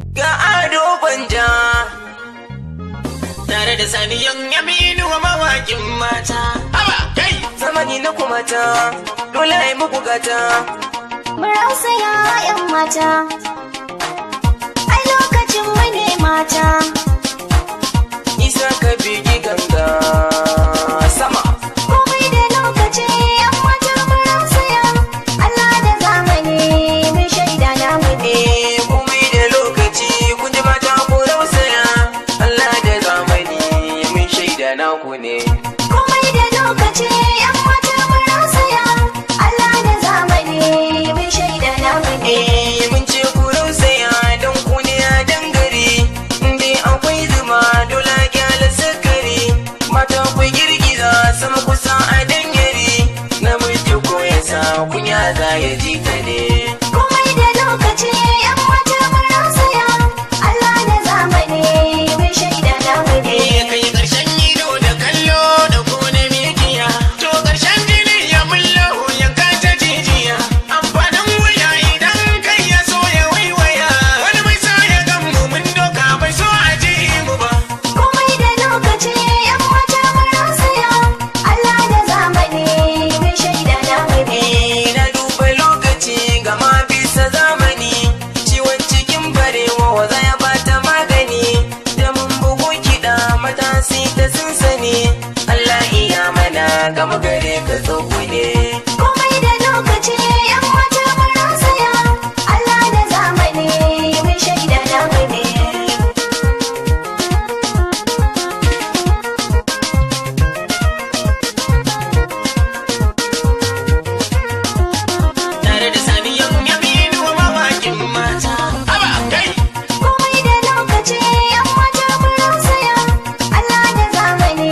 Ga Ado Gwanja tare da Saniyan Aminu wa mawakin mata. Haba kai zamani na kumata dole ai muku gata. Mu rausaya 'yan mata, ai lokacin mu ne mata. Isa ka bigi ganga sama. Komai da lokaci 'yan mata mu rausaya, Allah da zamani mun shaida namu ne. Eh, komai da lokaci kun ji mata ku rausaya, Allah da zamani mun shaida naku ne. Komai da lokaci 'yan mata mu rausaya, Allah da zamani mun shaida namu ne. Eh, mun ce ku rausaya don ku ne a dangare, indai akwai zuma dole a kyala sukari. Mata ku girgiza sama kusa a dangare, namiji ko ya sa kunya za ya ji ta ne. Komai da lokaci 'yan mata mu rausaya, Allah da zamani mun shaida namu ne. Eh, kai karshen ido da kallo da kone mikiya, to karshen jini ya mullahu yanka ta jijiya. Amfanin wuya idan kai ya so ya waiwaya, wani mai sa ya gan mu mun doka bai so a ji mu ba. Komai da lokaci 'yan mata mu rausaya, Allah da zamani mun shaida namu ne. Eh, na duba lokaci gama bisa zamani, ciwon cikin barewa waza ya bata magani. Da mun bugu kiɗa matasi ta sun sani, Allah iya mana gama gare ka tsohu ne. Komai da lokaci 'yan mata mu rausaya, Allah da zamani mun shaida namu ne. Tare da Saniyan Aminu wa mawakin mata. Haba kai! Komai da lokaci 'yan mata mu rausaya, Allah da zamani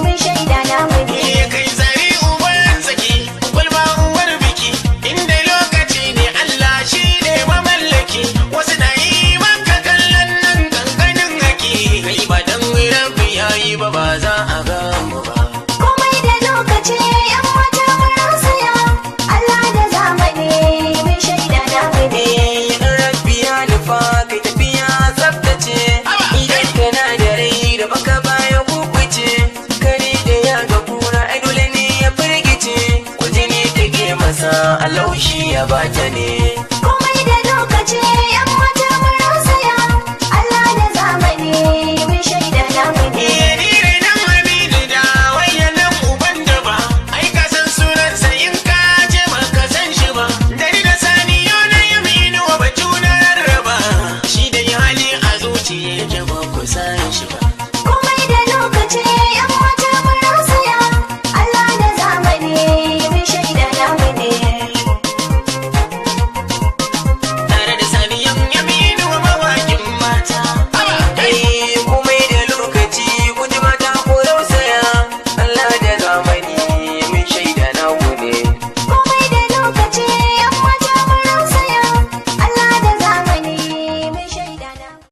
mun shaida namu ne. Eh, kai zari uban saki, kwalba uwar biki, inda lokaci ne Allah shi ne mamallaki. Wasu na yi maka kallon nan kankanin haki, kai ba dan rabi yayi ba ba za a gamu ba. Komai da lokaci 'yan mata mu rausaya, Allah da zamani mun shaida namu ne. Eh, in rabbi ya nufa kai tafiya tsaftace, idan kana da rai da baka baya kukuce, kare da ya ga kura ai dole ne ya firgice, kujini take masa alaushi ya bata ne.